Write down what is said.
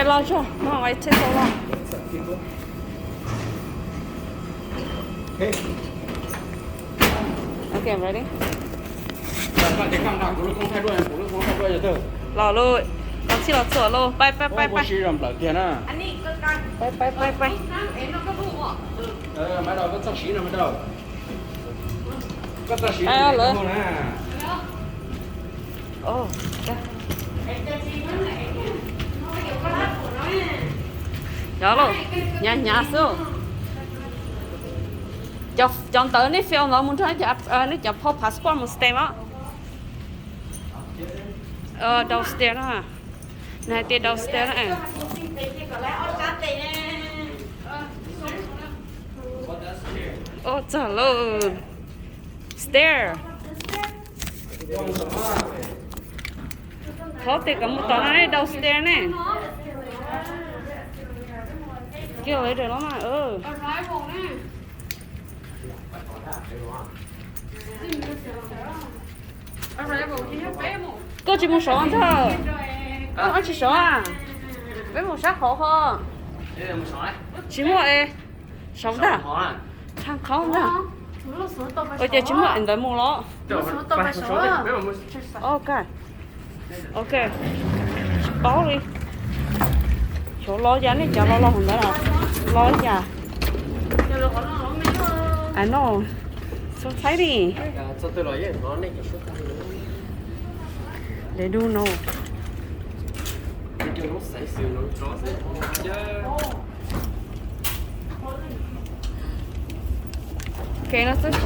Los tso, no, I take so long. Okay, ready? Los lawm, los txhij los txhuam lawm, pais pais pais pais. Pais pais pais pais. Lawm. Cov lauj, hnyav hnyav xwb. Cov ntawv nej fill ntawd mus nrog nej cov passport mus stamp os. Downstairs na. Nws hais tias downstairs na. Ua txog lauj. Stair. Thov tias kom mus tom no ne, downstairs ne. Kiag los los mas. Koj tsis mus saud ntag. Koj tsis saud a? Peb mus sab hauv ho. Tsis muaj es. Saud ntag. Tshaj qhaub ntag. Ua cas tsis muaj es ntawd mus los? Ok. Ok. Tsis paub li. Xyov los cas nej cov los los ntawd los, los cas. I know. So tiny. They don't know. Ok, no xwb.